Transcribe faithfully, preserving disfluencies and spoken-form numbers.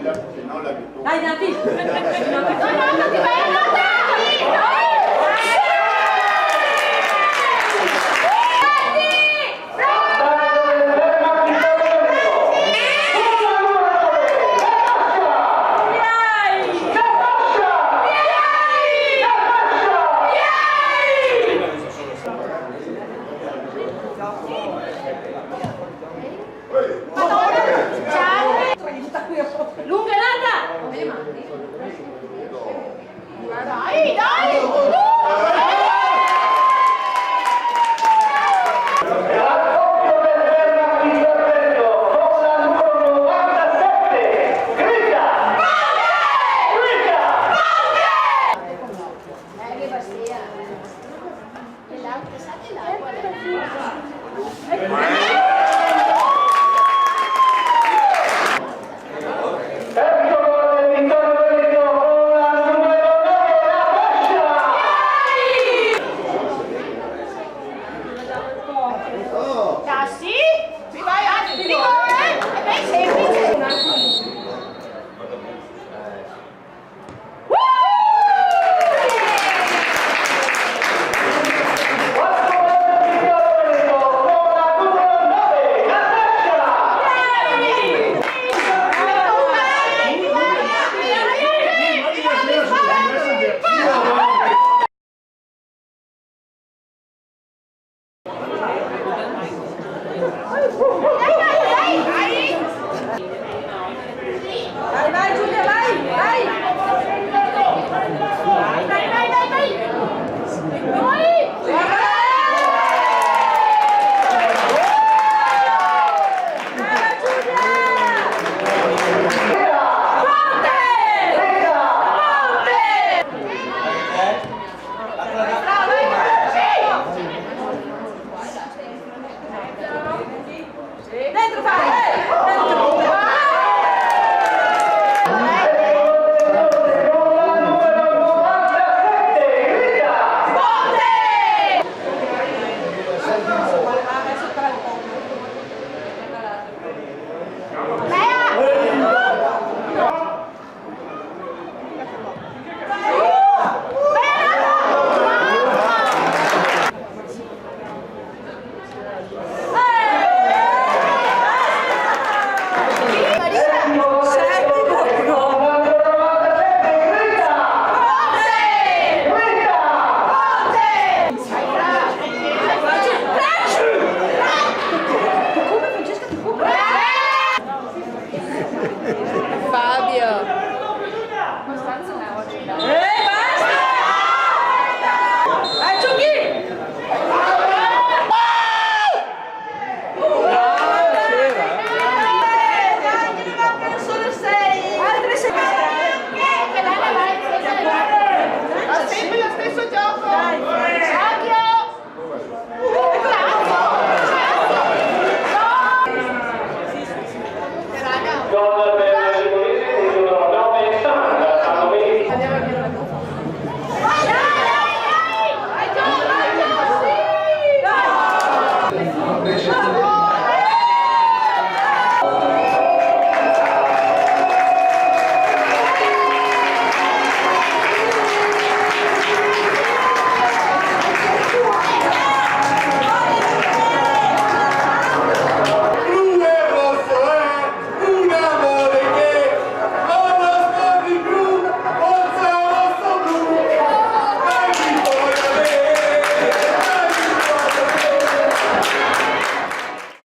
Dai, dai. Lunga nata! Dai, dai! Raddoppio del Verna, intervento con la numero novantasette, Grida! Grida! Terzo gol del Vittorio Veneto con la numero nove, la Brescia! Tassi, ti vai avanti, ti vai, eh? E ben semplice. Vai, vai, Giulia, vai, vai! Vai, vai, vai, vai! Vai! Brava, Giulia! Forte! Forte! Dentro, vai! Dentro! Fabio. Eh, basta! Vai, Ciucchi! Dai, ne mancano solo sei. Altre sei. Fa sempre lo stesso gioco. Dai. Occhio!